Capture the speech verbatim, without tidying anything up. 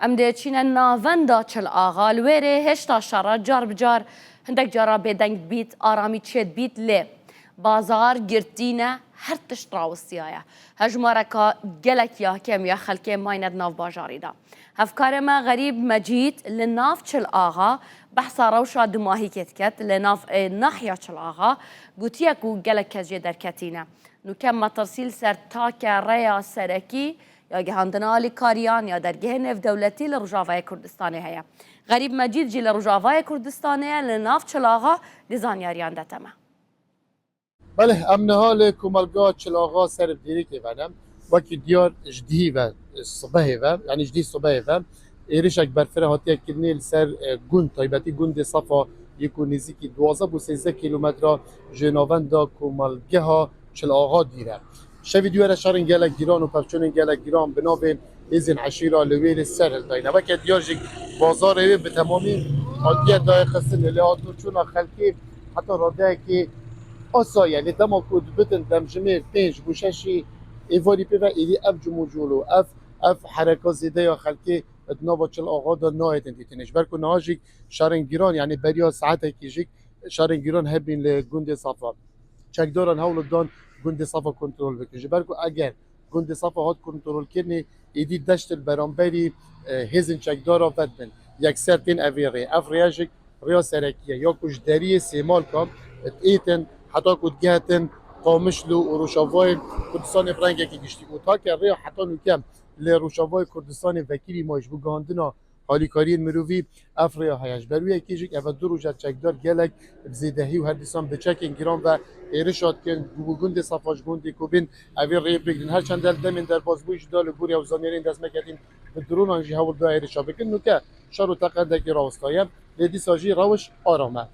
Em dê çîne navenda Çil Axa, li wê rê hêşta şer e, car bi car hindek cara bêdeng dibît, aramî çêdibît, lê bazar girtî ne, her tişt rawistiyaye. Hejmareka gelek ya kêm ya xelkê mayne di nav bajarî de. Hevkarê me Xerîb Mecîd li nav Çil Axa behsa rewşa dumahîkê diket, li nav, e, nahiya Çil Axa gotiye ku gelek kes jê derketîne. Nûke metirsî li ser take rêya serekî ya gihandina alîkariyan ya dergehê nêvdewletî li Rojavayê Kurdistanê heye. Xerîb Mecîd jî li Rojavayê Kurdistanê ye, li nav Çil Axa di zanyariyan de teme. Belê, em niha li komelgeha Çil Axa ser bi dêrikê ve ne. Wekî diyar ji dihî ve, sibehê ve, yanî ji dihî sibehê ve êrişek berfireh hatiye kirinê li ser, e, gund, taybetî gundê Safa yê ku nêzîkî duwazdeh bo sêzdeh kîlometre ji navenda komelgeha Çil Axa dûr e. Şevî dû re şerên gelek giran û pevçûnên gelek giran bi navê hêzên eşîra li wê li ser hildayne. Weke diyar jî bazarê wê bi temamî hatiye dayixistinê, lê hatûçûna xelkê heta radeyekê asaye. Lê dema ku dibitin demjimêr pênc bo şeşî êvarî pê ve, êdî ev cim û col û ev, ev hereka zêde ya xelkê di nava Çil Axa de nayêtin dîtinê. Ji ber ku niha jî şerên giran, yanî beriya saetekî jî şerên giran hebîn li gundê Safa. Çekdaran hewl dan gundê Safa kontrol bikin. Ji ber ku eger gundê Safa hat kontrolkirinê, êdî deşt li beramberî, e, hêzên çekdara vedibin. Yekser tên evê rê. Ev rêya jî rêya serekî ye. Ya ku ji deriyê Sêmalka diêtin heta ku digehetin Qamişlo û Rojavayê Kurdistanê bi rengekî giştî. Û take rêya heta nûke li Rojavayê Kurdistanê vekirî maye ji bo gihandina alîkariyên mirovî ev rêya heye. Ji ber wê yekê jî ev du roja çekdar gelek bi zêdehî û her dîsan bi çekên giran ve êrişa dikin. Ji bo gundê Safa, ji gundê Kobên evê rê bigirin. Her çend li demên derbasbûyî jî da li gorî ew zanyariyên dest me ketîn bi dronan jî hewl da êrişa bikin. Nûke şer û teqendekî rawistaye. Lê dîsa jî rewiş aram e.